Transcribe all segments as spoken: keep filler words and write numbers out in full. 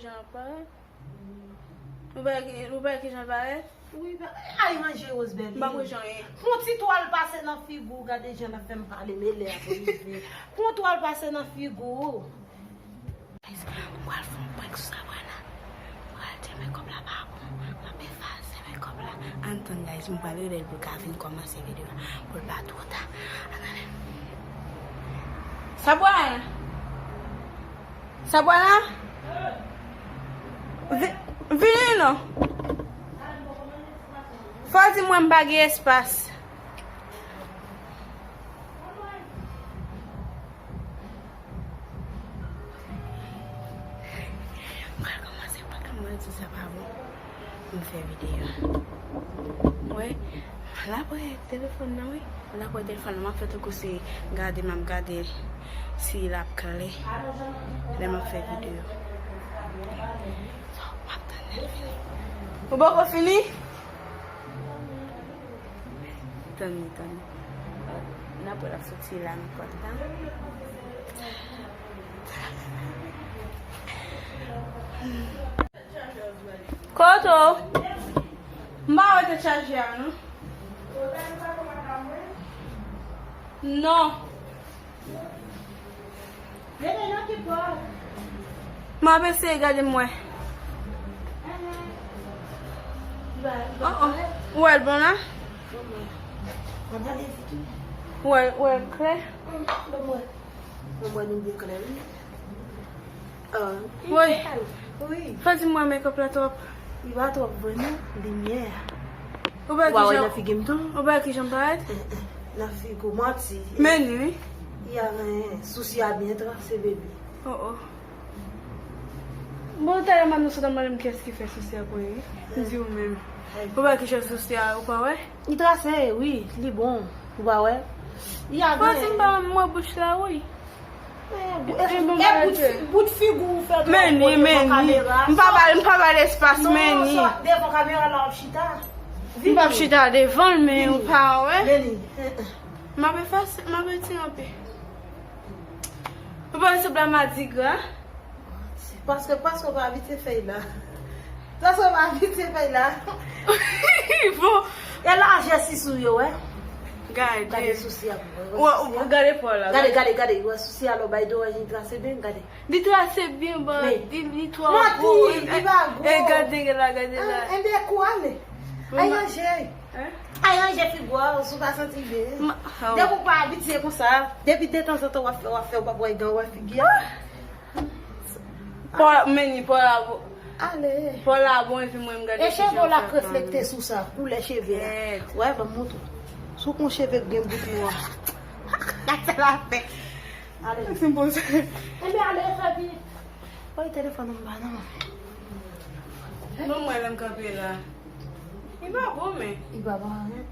Jan parèt? Ou pa wè ki, ou pa wè ki jan l parèt? Wi, pa, ay, ranje Rose Belle. M pa wè jan ye. Fon ti twal pase nan figi w, gade jan l ap fè m pale, mele a pou rive. Fon twal pase nan figi w. Guys, m pral fè yon prank sou Sabrina. M pral di makeup la pa bon. M ap efaze makeup la. Ann tann, guys, m pral rele l pou l ka vin kòmanse videyo a. Pou l pa twò ta. Ann ale. Sabrina! Sabrina! Vi-, vini non. Fò w di mwen m pa gen espas. M pral kòmanse, m pral kòmanse, sa pa bon. M fè videyo. Wi, m la pran telefòn nan, wi. M la pran telefòn nan, m ap fè tankou se gade m ap gade si l ap klè lè m ap fè videyo. So, m ap tann lè l vini. Ou poko fini? Tann li, tann li. N ap wè l ap soti la nan pòt la. Kote w? M pa wè tèt chaje a, non. Non. M ap eseye gade m wè. Oh, oh. Ou wè l bon la? Ou wè, ou wè l klè? Mwen, mwen, nou byen klè, wi. Ah, wi. Wi. Fò di mwen makeup la twòp. Li pa twòp vre non, limyè a. Ou pa wè nan figi m tou? Ou pa wè ki jan m parèt? Eh, eh, nan figi w, manti. Men li, wi. Y a gen sousi a byen trase, baby. Oh, oh. Bon, talè m ap nou sot ap mande m kiyès ki fè sousi a pou li. M di ou menm. Ou pa wè ki jan sousi a, ou pa wè? Li trase, wi, li bon. Ou pa wè? Li a... Fò di m pa mwen bouch la, wi. E bout, bout figi w fè twò gwo devan kamera. M pa ba, m pa ba l espas, men ni. Non, devan kamera la w ap chita. M p ap chita devan l, men ou pa wè. Men ni. M ap efase, m ap retire anpil. Ou pa wè se bla madigra? Paske, paske w pa abitye fè l la. Paske w pa abitye fè l la. Bon. E lajè sisi w yo, wè. Gade. Gade sousi a pou mwen. Wè, gade pò la. Gade, gade, gade. Wè sousi a lò bay do, wè li trase byen, gade. Li trase byen, bon. Li, li twò gwo. Manti, li pa gwo. E gade la, gade la. Enben, kou ale. Ay ranje. Ay ranje figi w, si w pa santi byen. Depi w pa abitye konsa, depi detanzantan w ap fè, w ap fè, w p ap wè, w ap wè figi a. Pò, men ni pò la bon. Ale. Pò la bon, epi mwen m gade. E cheve w la k reflekte sou sa, koulè cheve a. Wè, ban m montre w. Si w gon cheve k gen bout nwa. Gade sa l ap fè. Ale. Se bon sa. Enben, ale, fè vit. Oy, telefòn nan m pa nan. Non, mwen, lè m kanpe la. Li pa bon, men. Li pa bon, anyen.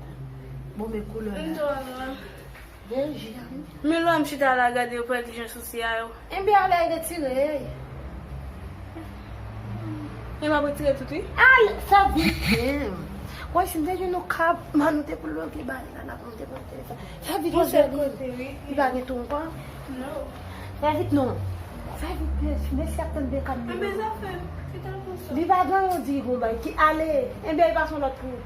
Bon, men koulè la. M twò nwa. Bèl je a, wi. Men lè m chita la gade, ou pa wè ki jan sousi a yo. Enben, ale retire. E m ap retire tout, wi. Ale, fè vit, men. Kwè si m te jwenn yon kab, man, nou te pou loke bale la, n ap monte pran telefòn. Fè vit, Rose Belle. Li pa gen tou ankò? Non. Fè vit, non. Fè vit, men, men si ap tann Bekam. Enben, zafè m. Li pa gen yon di gon bay ki ale. Enben, li pase yon lòt kou.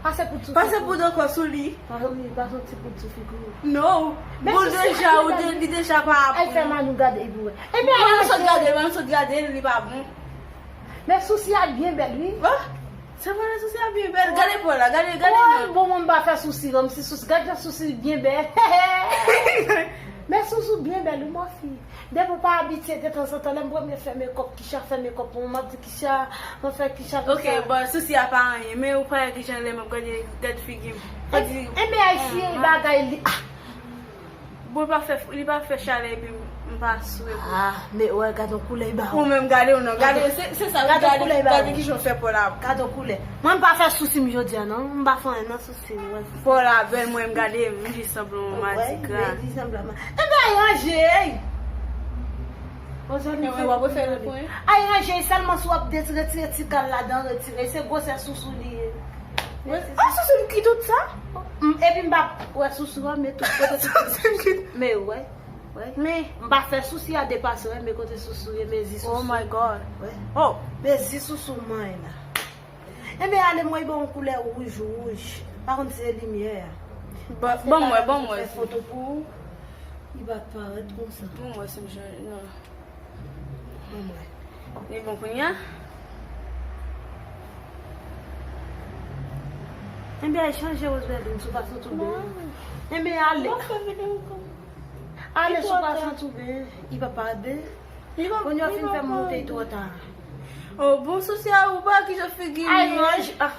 Pase poud sou figi. Pase poud ankò sou li. Ah wi, pase yon ti poud sou figi w. Non. Bon, deja, ou de-, li deja pa bon. Ay, fè Manou gade pou wè. Enben, al sot gade, al sot gade, li pa bon. Men sousi a byen bèl, wi. Oh, se vre, sousi a byen bèl. Gade pò la, gade, gade. Bon, mwen m pa fè sousi, kòmsi sousi, gade jan sousi byen bèl. Men sousi byen bèl, wi, mwen fi. Depi w pa abitye, detanzantan, lè m premye fè mekòp, Kisha fè mekòp pou mwen, m ap di, Kisha, mwen fè Kisha konsa. Ok, bon, sousi a pa anyen, men ou pa wè kijan lè m ap gade, gade figi m. Enben, Ayisyen, bagay li, ah! Bon, li pa fè, li pa fè chalè, epi m pa swe pou. Ah, men wè, gade yon koulè, ba. Ou menm gade w non, gade, se, se sa, gade, gade kijan w fè pò la. Gade yon koulè. Mwen, m pa fè sousi m jodi a, non. M pa fè anyen nan sousi m, wè. Pò la bèl, mwen, m gade, m di sanble yon madigra. Di sanble yon ma-, enben, ay ranje, ey! Ay ranje, sèlman si w ap retire ti kal ladan, retire. Se gwosè sousou li ye. Ah, sousou li ki tout sa? Epi m pa wè sousou a, men tout kote. Men wè. Men, m pa fè sousi a depase, wè, men kote sousou ye, men zi sousou. Oh my God. Wè. Oh. Men zi sousou mwen la. Enben, ale, mwen, bon, koulè wouj, wouj. Pa konn si se limyè a. Ban m wè, ban m wè. Fè foto pou ou. Li pa t parèt konsa. Ban m wè si m chanje, non. Ban m wè. Li bon kounye a? Enben, al chanje Roseberline, si w pa santi w byen. Enben, ale. Ale, si w pa santi w byen, li pa parèt byen. Kounye a fin fè m monte twò ta. Oh, bon, sousou, ou pa kijan figi m ye. Ay, manje. Ah.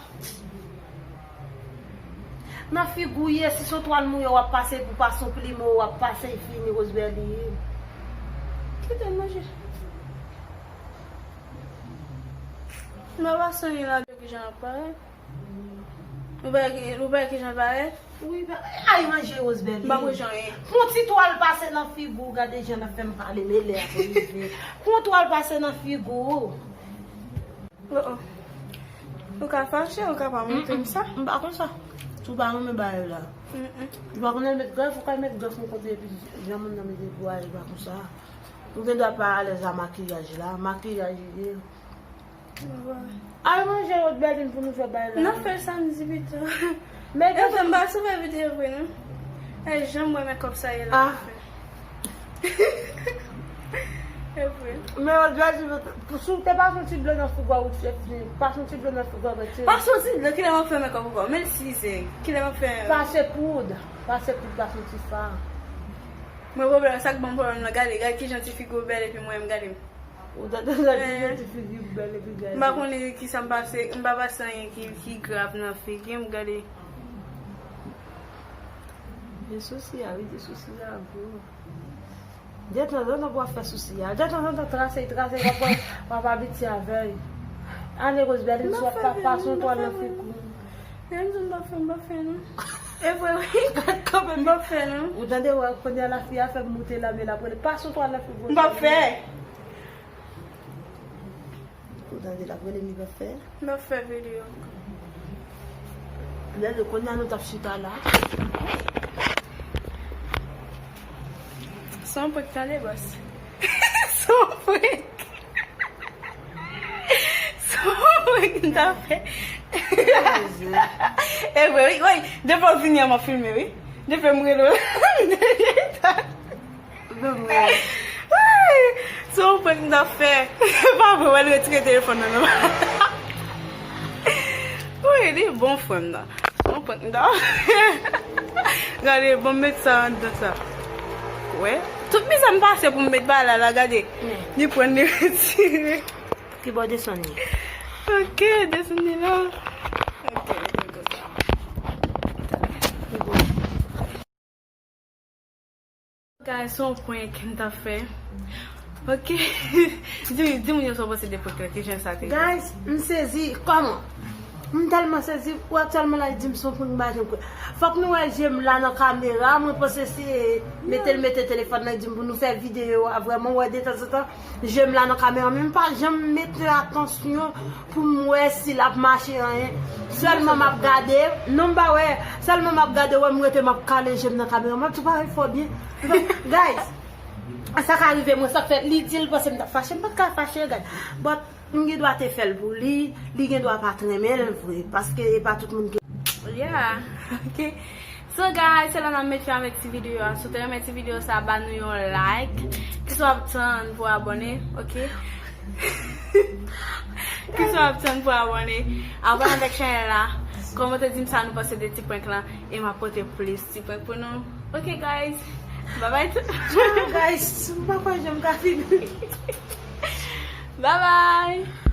Nan figi w ye, si se yon twal mouye w ap pase pou pase yon plimen, w ap pase, e fini, Roseberline. Kite m manje. Mwen pa sonje la, kijan ap parèt. Ou pa, ou pa kijan parèt? Wi, ba, ay, manje Roseberline. M pa wè jan ye. Pran ti twal pase nan figi w, gade jan l ap fè m pale, men lè ap rive. Pran twal pase nan figi w. Oh, oh. Ou ka fache, ou ka pa montre m sa. M pa konsa. Si w pa renmen bagay la. Mm-mm. Ou pa konnen met grèf, ou ka met grèf yon kote epi jan moun nan mete pou al, pa konsa. Ou gen dwa pa alèz a makiyaj la. Makiyaj li ye. Al manje Roseberline pou nou fè bagay la. N ap fè l samdi pito. Men e vre, m pa sou fè videyo vre non. E janm wè mekòp sa ye la. Ah. E vre. Men Roseberline, si w te pase yon ti dlo nan figi w, ou te fini. Pase yon ti dlo nan figi w, retire. Pase yon ti dlo, kilè m ap fè mekòp ankò? Men l sizè. Kilè m ap fè? Pase poud. Pase poud, pase yon ti fard. Mwen pwoblèm, sa k ban m pwoblèm nan, gade, gade kijan ti figi w bèl epi mwen menm, gade m. Ou ta, ta, ta, ti figi bèl epi gade. M pa konnen kisa m pase, m pa pase anyen ki, ki grav nan figi m, gade. Men sousi a, wi, di sousi a gwo. Detanzantan pou w ap fè sousi a. Detanzantan trase, trase, w ap, w ap abitye avè l. Ale, Roseberline, si w ap pa pase yon twal nan figi w. Lè m di m pa fè, m pa fè non. E vre wi. M pa fè non. Ou tande wè, kounye a lafi a fè m moute la, men l ap rele, pase yon twal nan figi w. M pa fè. Ou tande l ap rele m, li p ap fè? M ap fè videyo ankò. Lè l kounye a nou t ap chita la. Se yon prank tande, bòs. Se yon prank. Se yon prank m t ap fè. E vre, wi, wi. Depi w vini an, m ap filme, wi. Depi m rele w. Ay, se yon prank m t ap fè. Pa vre, w al retire telefòn nan, non. Wi, li bon, frè m nan. Se yon prank m t ap fè. Gade, bon, m met sa anndan sa. Wè. Tout mizè m pase pou m met bagay la, la, gade. Li pran, li retire. Ki bò desann li? Ok, desann li la. Ok, li konsa. Guys, se yon prank m t ap fè. Ok. Di, di moun yo sa w panse de prank la, kijan sa te ye. Guys, m sezi. Kòman? M tèlman sezi. Ou aktyèlman la, li di m se yon prank, m pa janm kwè. Fòk nou wè je m la nan kamera. Mwen panse se mete l mete telefòn nan, li di m pou nou fè videyo a. Vrèman, wè, detanzantan, je m la nan kamera, men m pa janm mete atansyon pou m wè si l ap mache anyen. Sèlman m ap gade. Non, m pa wè. Sèlman m ap gade, wè m rete, m ap kale je m nan kamera. M ap di, "Parèt fò byen." Guys, sa ka rive mwen, sa k fè li di l panse m t ap fache. M pa t ka fache, guys. But, m gen dwa te fè l pou li. Li gen dwa pa t renmen l vre. Paske e pa tout moun ki... Yeah, ok. So guys, se la n ap met fen avèk ti videyo a. Si w te renmen ti videyo sa, ba nou yon like. Kisa w ap tann pou abòne, ok? Kisa w ap tann pou abòne? Abòne avèk chanèl la. Kòmante, di m sa nou panse de ti prank lan. E m ap pote plis ti prank pou nou. Ok guys. Bye bye tout. Ciao guys. M pa kwè jan m ka fini. Bye bye.